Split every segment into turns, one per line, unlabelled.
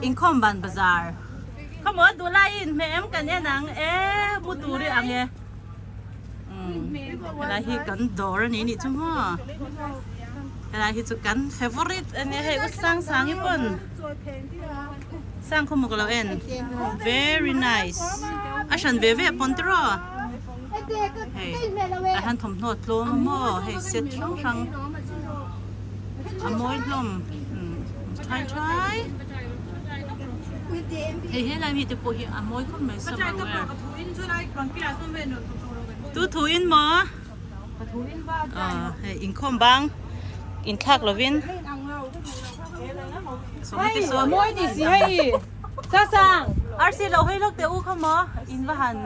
Inkhawm ban bazar. Khawmaw duhlai in hmeh em kan en ang e mu tur i ang e. Umm helai hi kan dawr a ni nih chu maw. Helai hi chu kan favorite a nia hei u sang sang hi pawn sang khawmaw ka lo en very nice a hran ve ve pawn tiraw hei ah hian thawmhnaw tlawm a maw hei set hrang hrang a mawi hlawm umm thlai thlai hei helai mi te pawh hi a mawi khawp mai summer wear tu thu in maw ah hei inkhawm bang inthlak lovin Arsi lo hei lawk teh u kha maw in va han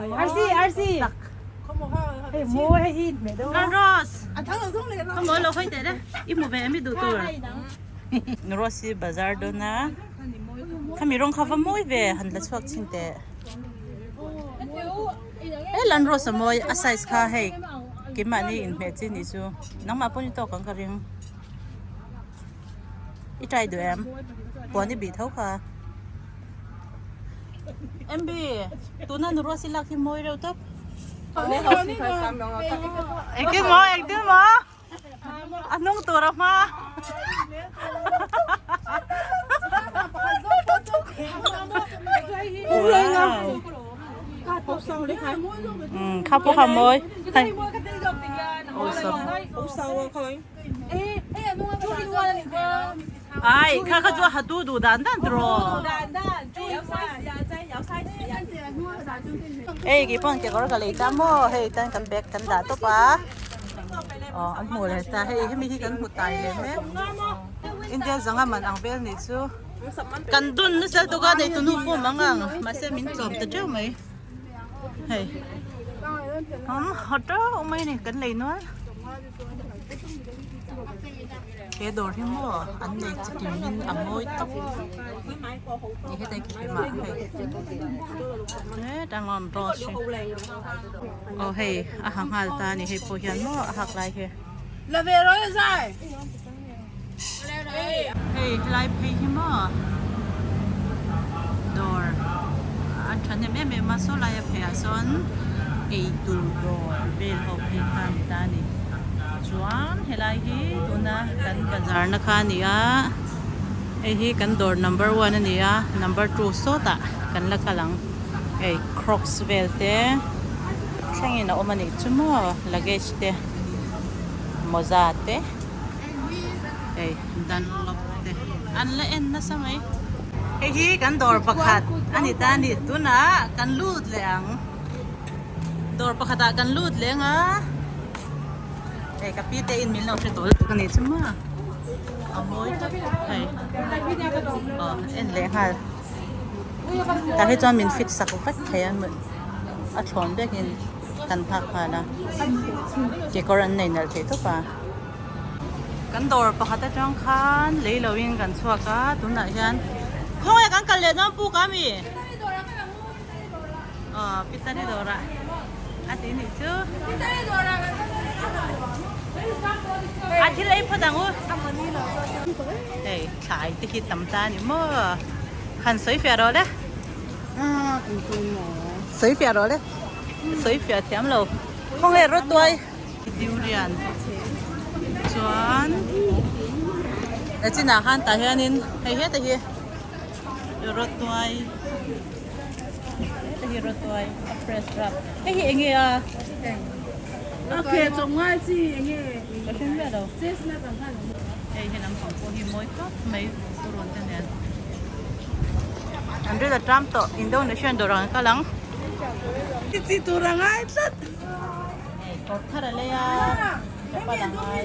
tak Lan Rose kha maw lo hawi teh le i hmu ve em i duh tur Rose hi bazar dawn a khami rawng kha va mawi ve han la chhuak chhin teh he Lan Rose a mawi a size kha hei keimahni inhmeh chi nih chu nangmah pawh ni tawk ang ka ring. I try duh em? Puan i bih tho kha. MB, tuna nu ruah silak hi mawi reuh tawp. Engtin maw, engtin maw? A hnung tur a hma. Kha pawh kha mawi. Ai kha kha chu a hatu duh dan dan tur aw. Hei kei pawh kekawr ka lei ta maw hei tan kan bag kan dah tawp a aw an hmuh leh ta hei hemi hi kan hmu tai leh mek India zanga man ang vel nih chu kan dun nasa lutuk a nei tunu pawh mang ang mahse min tlawm ta teuh mai hei awm hawt teuh mai a ni kan lei nual. He dawr hi maw an nei chikim in a mawi tawp ni hetai khi pi mah hei hetah ang rose hi aw hei a ha nghal ta a ni hei pawh hian maw a hak lai hi hei helai phei hi maw dawr a thahnem em em a saw laia pheiah sawn eitur dawr vel ho phei kha a ni ta a ni chuan helai hi tuna kan bazar na kha a ni a hei hi kan dawr number one a ni a number two sawtah kan la kal ang hei crocs vel te thlengin a awm a nih chu maw luggage te mawza te. Hei Dunlop te an la en nasa mai. Hei hi kan dawr pakhat a ni ta a ni. Tunah kan lut leh ang. Dawr pakhatah kan lut leh ang a. Hei ka pi te in min lo hre tawh lutuk a ni chu maw. A mawi tak hei. Aw en leh nghal. Tah hi chuan min fit sak vek thei a a thlawn vekin kan nghak nghal a. Kekawr an nei nalh thei tawp a. Kan dawr pakhat atang khan lei lo in kan chhuak a tunah hian khawnge kan kal leh dawn puk a mi aw pitani dawrah a ti nih chu a thil ei phawt ang u hei thlai te hi tam ta a ni maw han sawi fiah rawh le sawi fiah rawh le sawi fiah thiam lo khawnge rawtuai. Durian chuan a chinah khan tah hianin hei heta hi rawtuai heta hi rawtuai a fresh rap hei hi enge a
Okay chawp ngai chi enge
ka hre miah lo hei he lampang pawh hi mawi khawp mai purun te nen an ril a ṭam tawh Indonesian dawr ang kal ang
chi tur a ngai tlat.
Kawr thar a lei a chapal a ngai.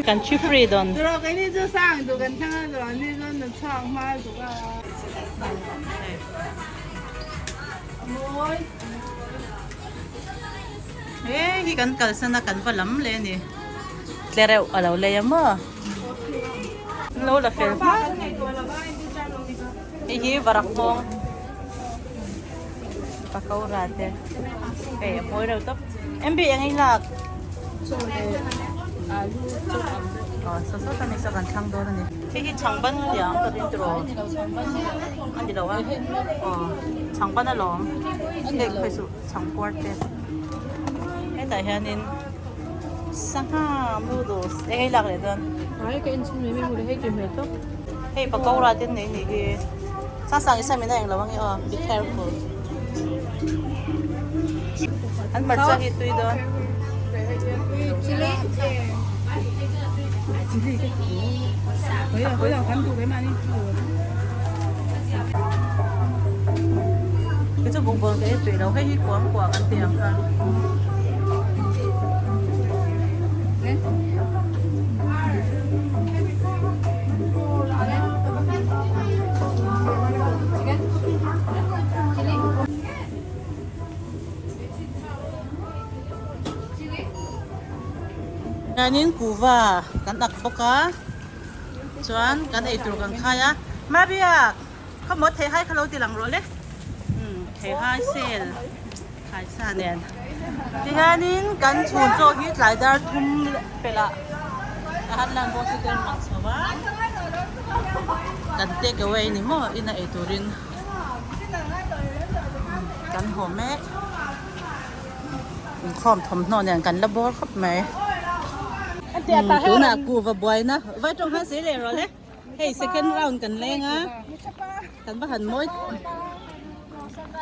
Kan chi free dawn. He hi kan kalsan a kan va lam leh a ni. Tlereuh a lo lei a maw? An lo la fel hma. Hei hi varak nghawng pakora te. Hei a mawi reuh tawp. MB eng ei lak?
Chaw leh alu chaw ang deuh.
Aw saw saw ta ni saw kan thlang dawn a ni. Hei hi chhangban a niang ka ring tiraw? A ni lo a. Aw chhangban alawm. Hei khawi suh chhangpuar te. Hetah hianin sangha noodles eng ei lak leh dawn.
Ai ka en chhun mai mai hei tui hmel tawp.
Hei pakora te an nei nih hi. Sang sang i sam in a englo ange aw be careful. An hmarcha hi tui dawn.
Chili. Chili ka ti. Hoi hoi kan duh ve mah ni.
Kei chu bawngbawn ka ei peih lo hei hi kuang kuah kan tih ang kha. Hianin kuhva kan ak bawk a chuan kan eitur kan khai a Maria khawmaw theihai kha lo ti lang rawh le umm theihai sale khai sa nen tihianin kan chhun chaw hi tlai dar thum pelh ah a han lan bawk chu te an lang chho a kan take away ni maw ina eiturin kan haw mek. Inkhawm thawmhnaw nen kan la bawr khawp mai. Tunah kuhva buaina vai tawng khan sei leh rawh le. Hei second round kan leng a. Kan va han mawi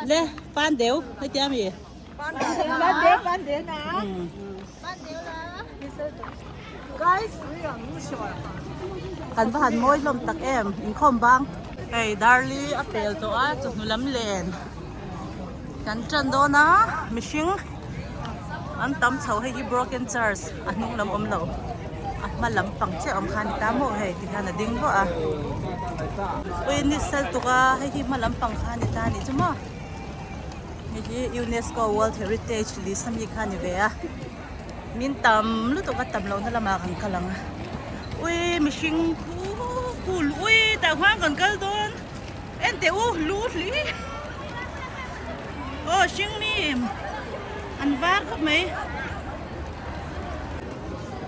le pan deu hei tia mi.
Pan deu pan deu na. Pan deu la. Guys
Kan va han mawi hlawm tak em inkhawm bang. Hei Darli a pel tawh a chawhnu lam len. Kan tan dawn a mihring an tam chho hei hi broken church a hnung lam awm lo a hma lam pang chiah awm kha a ni ta maw hei ti hian a ding luah a ui ni sel tuk a hei hi hma lam pang kha a ni ta a nih chu maw hei hi UNESCO world heritage list ami kha a ni ve a min tam lutuk a tam lohna lamah kan kal ang a ui mihring khu khu ui tah khuan kan kal dawn. En teh u lu hli aw hring mi an var khawp mai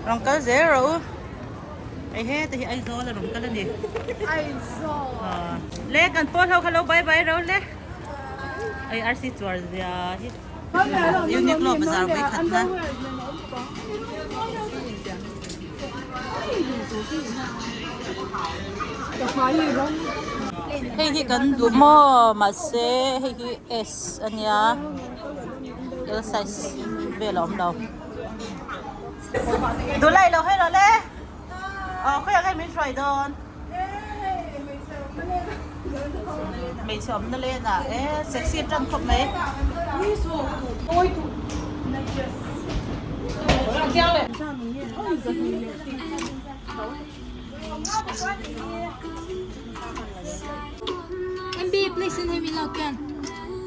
rawn kal zel rawh u hei heta hi Aizawl a rawn kal a ni Aizawl le kan pawl ho kha lo bye bye ro le hei arsi chuar zia hi Uniqlo bazar vawi khat na. Hei hi kan duh maw mahse hei hi S a nia L size vel a awm lo. Duhlai lo hei rawh le aw khawiah nge min hruai dawn hmeichhe awmna len ah e sexy tan khawp mai.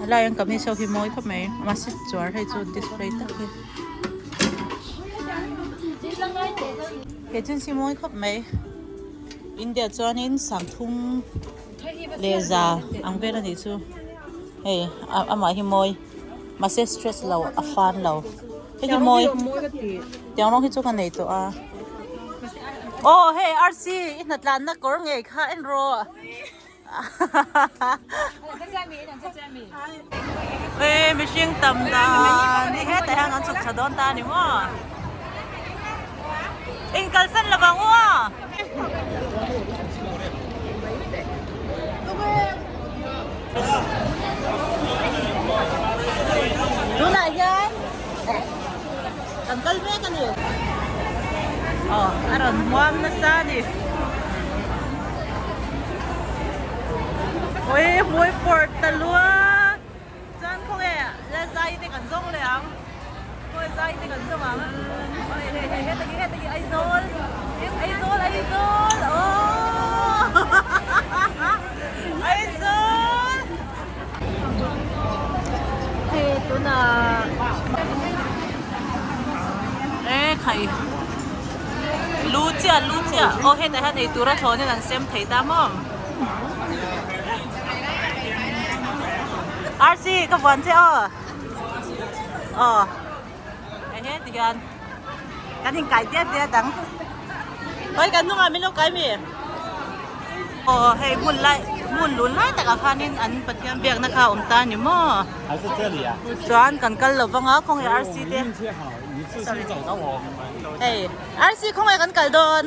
Helai an kamis ho hi mawi khawp mai mahse chuar hei chu display tak hi he jeans hi mawi khawp mai India chuanin sangthum leh za ang vel a nih chu hei amah hi mawi mahse stress lo a fan lo hei hi mawi tiang rawng hi chu ka nei tawh a aw hei arsi i hnatlanna kawr ngei kha en rawh e mihring tam dan hi hetah hian an chhuk tha dawn ta a ni maw inkalsan lovang u a. Tunah hian kan kal mek a ni. Aw a rawn hmuam nasa a ni. Ui hmui pawrh ta lua. Chuan khawnge la zai te kan zawng leh ang. Khawnge zai te kan zawng ang. Hei hei hei heta hi heta hi Aizawl. Aizawl Aizawl aww Aizawl. Hei tunah e khai lu chiah lu chiah aw hetah hian eitur a thlawnin an sem thei ta maw. Arsi ka vuan che aw. Aw ehe tihian kan inkai diat diat ang hawi kan hnungah min lo kai mi aw hei hmun lai hmun lun lai takah khanin an pathian biakna kha a awm ta a ni maw chuan kan kal lo vang a khawnge arsi te sorry hei arsi khawnge kan kal dawn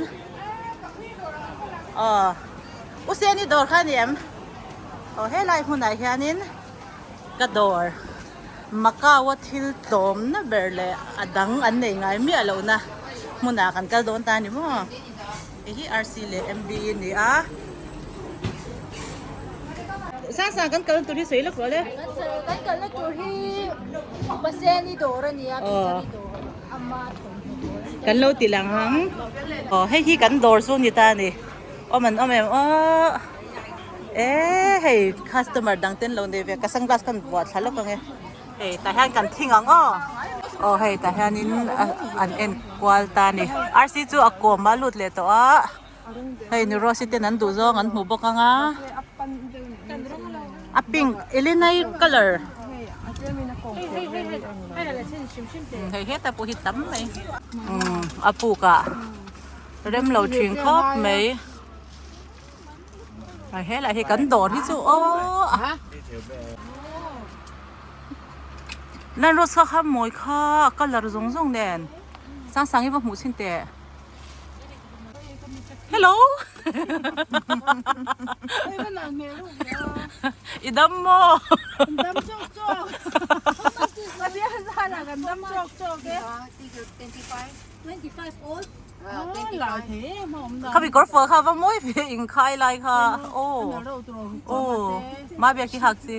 aw u seni dawr kha a ni em aw helai hmunah hianin ka dawr. Macau a thil tlawmna ber leh a dang an nei ngai miah lohna hmunah kan kal dawn ta a ni maw? Hei hi RC leh MB a ni a. Sang sang kan kalna tur hi sawi lawk rawh le.
Kan kalna tur hi Paseni dawr a ni a, Pisari dawr ama thawmhnaw dawr a ni.
Kan lo ti lang ang. Aw hei hi kan dawr chu a ni ta a ni. Awm an awm em aw. E hei customer dang ten lo nei ve ka sunglass khan vuah thla lawk ange hei tah hian kan thing ang aw aw hei tah hianin an en kual ta a ni rc chu a kawm a lut leh tawh a hei ni rose ten an duh zawng an hmu bawk ang a a pink elenai colour hei hetah pawh hi tam mai a puk ah rem lo thin khawp mai. A helai hi kan dawr hi chu aw lan rose kha kha mawi kha a colour zawng zawng nen sang sang hi va hmuh chhin teh hello i dam maw Khami kawr fual kha va mawi ve inkhai lai kha aw aw ma biak hi hak chi.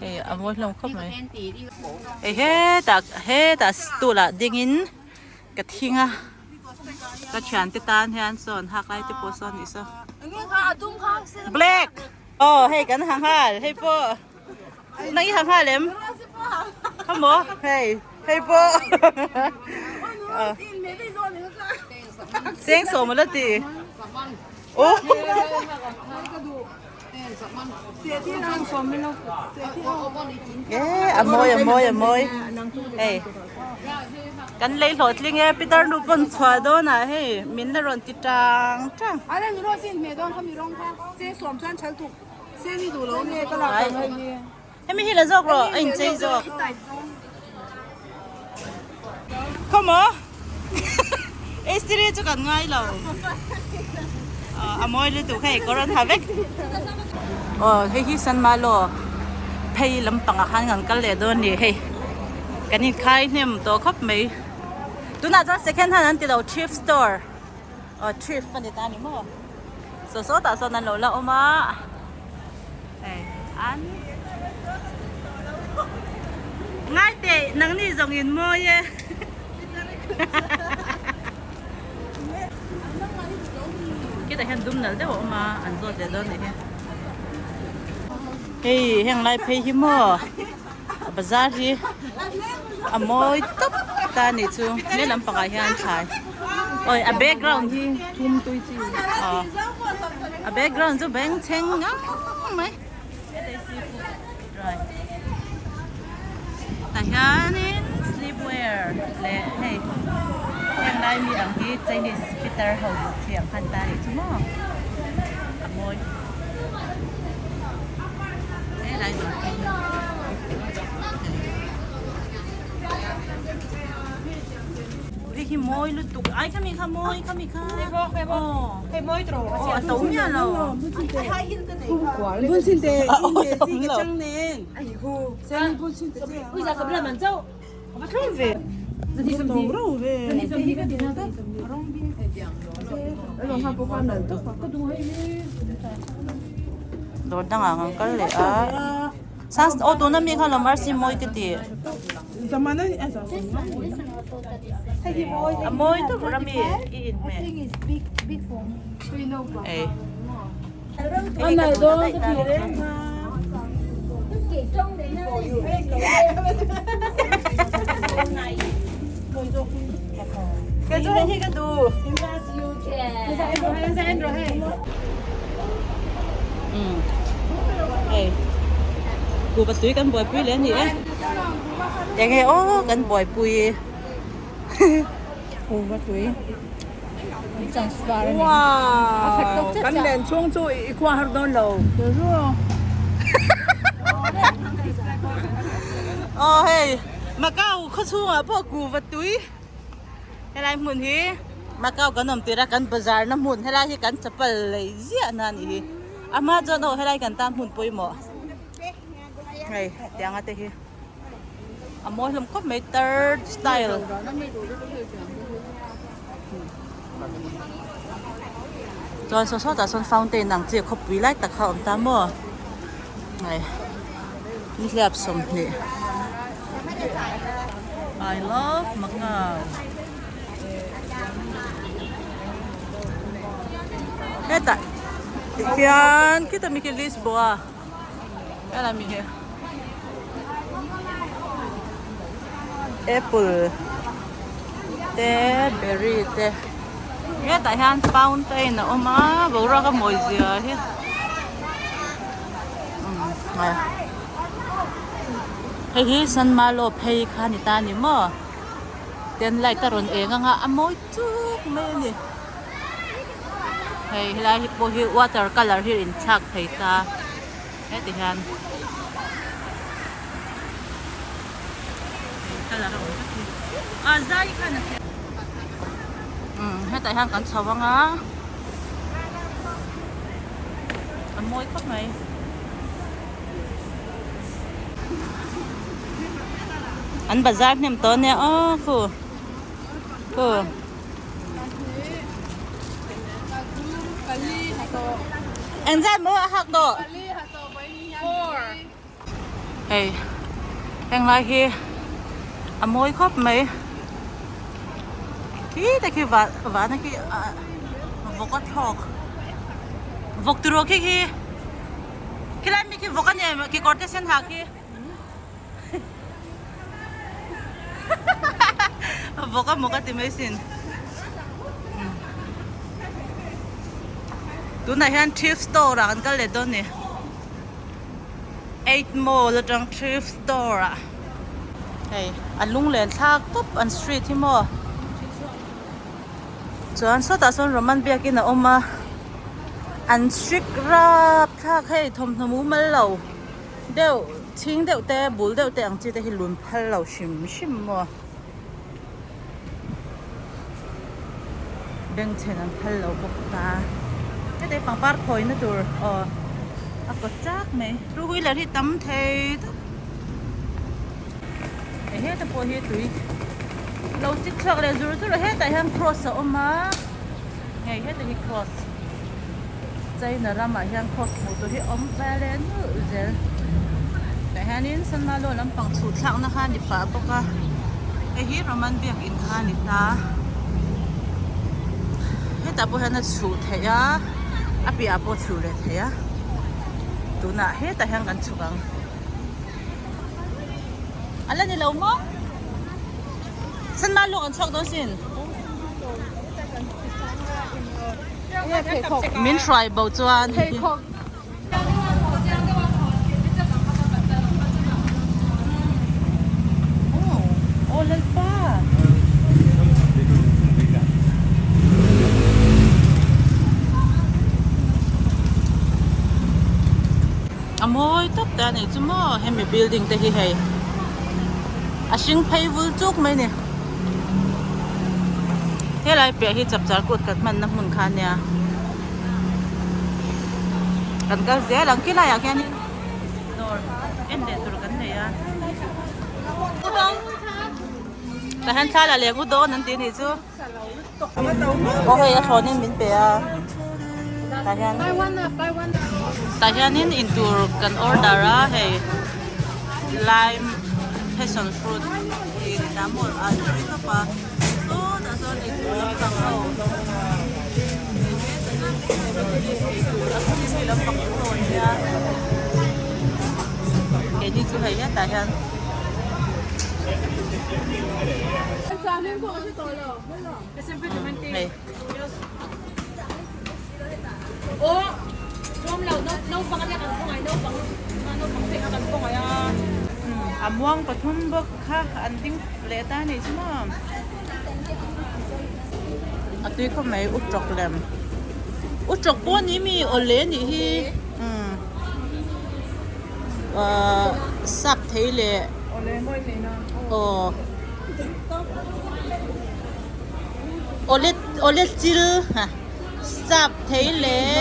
Hei a mawi hlawm khawp mai hei hetah hetah stool ah ding in ka thing a. Ka thiante tan hian sawn hak lai te pawh sawn nih saw. Black! Aw hei kan ha nghal hei pawh nang i ha nghal em? Kha maw hei hei pawh seng sawm a la ti. Aw E a mawi a mawi a mawi hei kan lei hlawhtling e Peter nu pawn chhuah dawn ah hei min la rawn ti tang tang hemi hi la zawk rawh a inchei zawk khawmaw Estiri chu kan ngai lo a mawi lutuk hei kawr an ha vek aw hei hi San Malo phei lampangah khan kan kal leh dawn a ni hei kan inkhai hnem tawh khawp mai tunah chuan second hand an ti lo thrift store aw thrift a ni ta a ni maw saw sawtah sawn an lo la awm a hei an ngai teh nangni zawng in mawi e. Khitah hian dum nalh deuh a awm a an zawt leh dawn nih hi hei heng lai phei hi maw bazar hi a mawi tawp ta nih chu he lampangah hian thlai awi a background hi a background chu bengchheng ngang mai. Tah hianin sleepwear leh hei heng lai mi ang hi Chinese pitar ho duh chi ang khan ta anih chu maw a mawi helai dawr hi. Hei hi mawi lutuk ai khami kha mawi khami kha aw
Hei mawi tawh
aw a to miah lo Dawr dangah kan kal leh a aw tuna mi kha lawm arsi mawi ka ti a mawi tawp rami i inhmeh ei. Cái chỗ này cái đồ. Umm hei kuhva tui kan buaipui leh a ni e enge aw kan buaipui
kuhva tui
Wow kan len chhung chu i khua har dawn lo
aw hei Macau khaw chhungah pawh kuhva tui. Helai hmun hi Macau kan awm tir a kan bazar na hmun helai hi kan chapal lei ziah na a nih hi a hma chuan aw helai kan tan hmun pawimawh hei tianga te hi a mawi hlawm khawp mai third style chuan saw sawtah sawn fountain ang chi khawpui lai tak kha a awm ta maw hei nihliap 20. I love Macau. Hetah hian khita mi khi Lisboa helai mi hi apple te berry te hetah hian fountain a awm a boruak a mawi zia hi Hei hi San Malo phei kha ni ta ni maw ten light a rawn eng anga a mawi chuk mai a ni hei helai hi pawh hi water colour hi a inthlak thei ta heti hian colour a awm vek hi a zai khan a hetah hian kan chho anga. A mawi khawp mai. An bazar hnem tawh ania aw khu khu. Engzat maw a hak tawh? Hei heng lai hi a mawi khawp mai khi te khi van vana khi ah vawk a thlawk vawk tiraw khi khi khilai mi khi vawk a ni em kekawr te sen ha khi vawk a maw ka ti mai sin tunah hian thrift store ah kan kal leh dawn a ni. Eight mall atang thrift store ah hei a lunglen thlak tawp an street hi maw chuan sawtah sawn Roman biakin a awm a an strict rap thlak hei thawmhnaw mumal lo deuh chhing deuh te bul deuh te ang chi te hi lun phal lo hrim hrim maw bengchheng an phal lo bawk ta heti pangpar khawina tur aw a kawt chak mai two wheeler hi tam thei tak hei heta pawh hi tui lo chik chhuak leh zur zur a hetah hian cross a awm a hei heta hi cross china ramah hian cross hmuh tur hi awm vel e nulh zel tah hianin Sanmalo lampang chhuh thlakna kha a ni pah bawk a hei hi Roman biakin kha a ni ta hetah pawh hian a chhuh theih a a piahah pawh a chhuh leh theih a tunah hetah hian kan chhuk ang a la ni lo maw Sanmalo kan chhuak dawn sin. Min hruai bo chuan Aw Lalpa. A mawi tawp te a nih chu maw hemi building te hi hei a hring phei vul chuk mai a ni. Helai piah hi chapchar kut kan hmanna hmun kha ania kan kal zel ang khilaiah khianin dawr en leh tur kan nei a tah hian thla la leng u dawn an tih anih chu aw hei a thlawnin min pe a tah hian tah hianin intur kan order a hei lime passion fruit tih ni ta maw a tui tawp a sawtah sawn eitur lampang ho eitur a mi lampang ho an nia keini chu hei hetah hian. Hei. A muang pathum bawk kha an ding leh ta a nih chu maw. A tui khawp mai u tawk lem. U tawk pawh a ni mi awle a nih hi. Umm ahh sap thei leh aw awle awle chil ha sap thei leh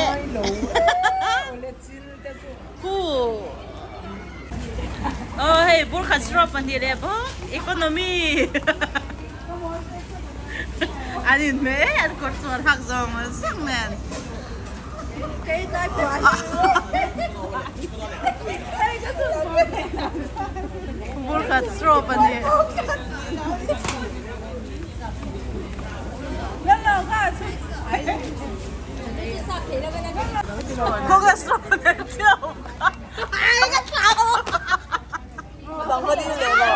Khu aw hei burkhat straw pahnih leh bawk economy an inhmeh an kawr chuan hak zawng zawng nen. Burkhat straw pahnih.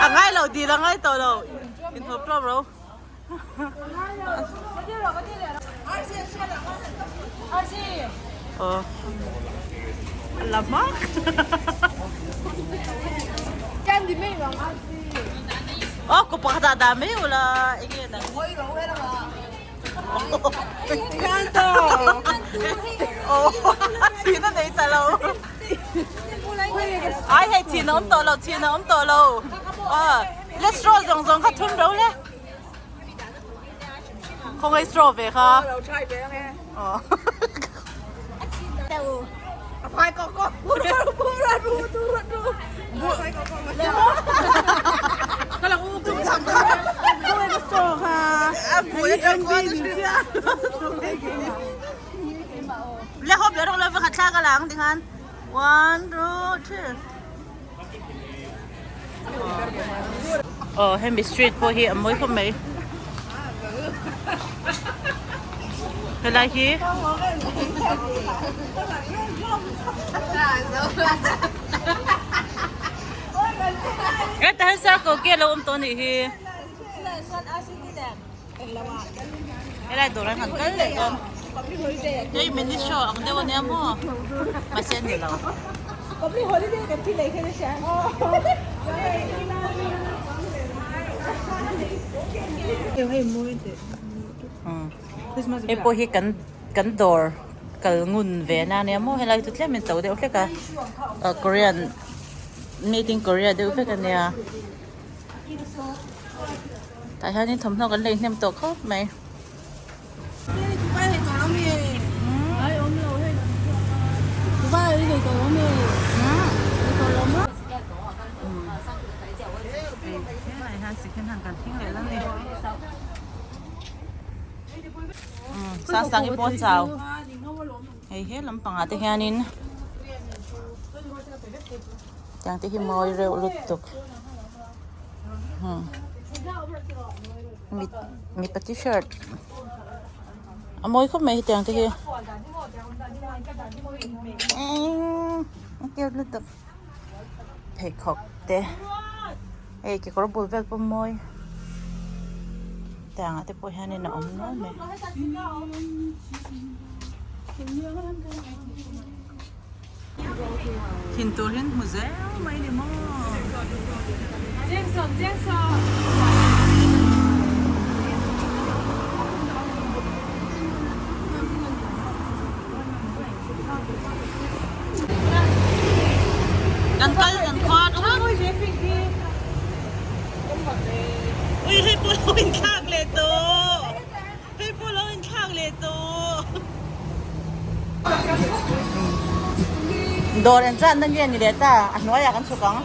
A ngai lo dil a ngai tawh lo inthawp tawp ro. Aw a la hmak. Aw kaw pakhat ah dah mai ula enge dang. Chhin a nei ta lo. Ai hei chhin a awm tawh lo, chhin a awm tawh lo. Le straw zawng zawng kha thun ro le. Khawngaih straw ve kha. Le hop le rong le va khat thla ka lang tikhan one two three Oh hemi street pawh hi a mawi khawp mai helai hi e tah hian circle ke a lo awm tawh a nih hi helai dawr ah hian kan kal leh dawn hei mini show ang deuh a nia maw mahse a ni lo. Hei pawh hi kan kan dawr kal ngun ve na ania maw helai chu tlem in to deuh hlek a Korean made in Korea deuh vek ania tah hianin thawmhnaw kan lei hnem tawh khawp mai. Sang hi pawh chau hei he lampangah te hianin tiang te hi mawi reuh lutuk. Mipa t-shirt a mawi khawp mai hetiang te hi a cute lutuk pheikhawk te hei kekawr bul vel pawh mawi tiang ah te pawh hianin a awm nual mai. Thin tur hian hmu zel mai ni maw. Kan kal kan khua thak. Ui hei pawh lo inthlak leh tawh. Hei pawh lo inthlak leh tawh. Dawr en chan na nge ni leh ta a hnuaiah kan chhuk ang.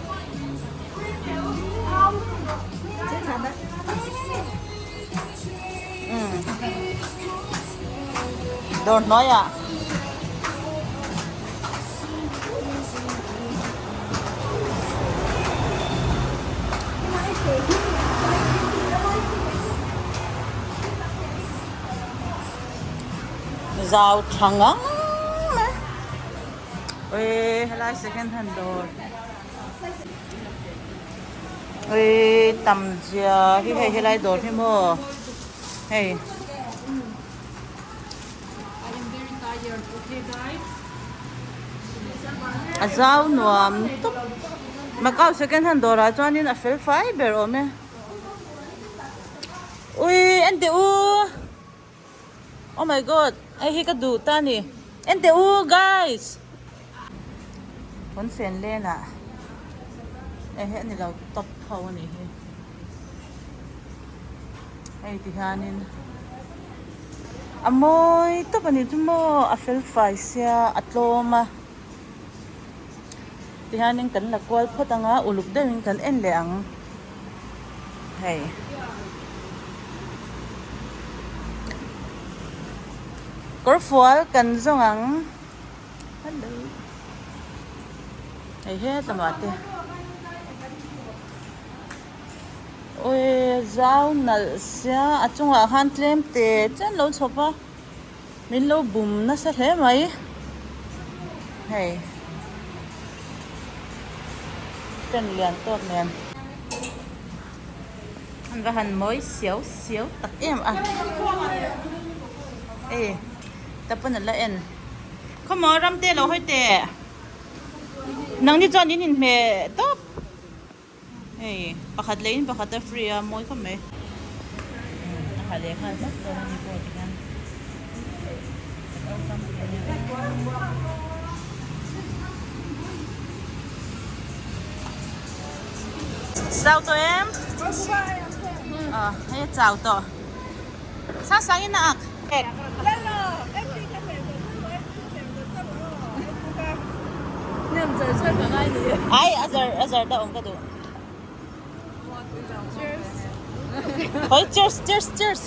Dawr hnuaiah. Zau tha ngang mai ui helai second hand dawr. Ui tam zia hi hei helai dawr hi maw hei. A zau nuam tawp Macau second hand dawrah chuanin a fel fai ber awm e ui en teh u oh my god hei hi ka duh ta a ni en teh u guys pawnfen lenah hei hi a ni lo top ho a nih hi. Hei ti hianin a mawi tawp a ni chu maw a fel fai sia a tlawm a ti hianin kan la kual phawt ang a uluk deuhin kan en leh ang hei. Kawrfual kan zawng ang hello hei heta mah te. Awi zau nalh sia a chungah khan tlem te chen lo chhawp a min lo bum nasa hle mai hei fan lian tawk nen an va han mawi siau siau tak em a e tapawn a la en khawmaw ramte lo hawi teh nangni chuan in inhmeh tawp. Hei pakhat leh in pakhat a free a mawi khawp mai a ha leh nghal vat dawn a ni pawh tikhian Chau tawh em? Ờ, hei chau tawh. Sang sang in a ak. Ai a zar a zar da awm ka duh. Oi cheers cheers cheers.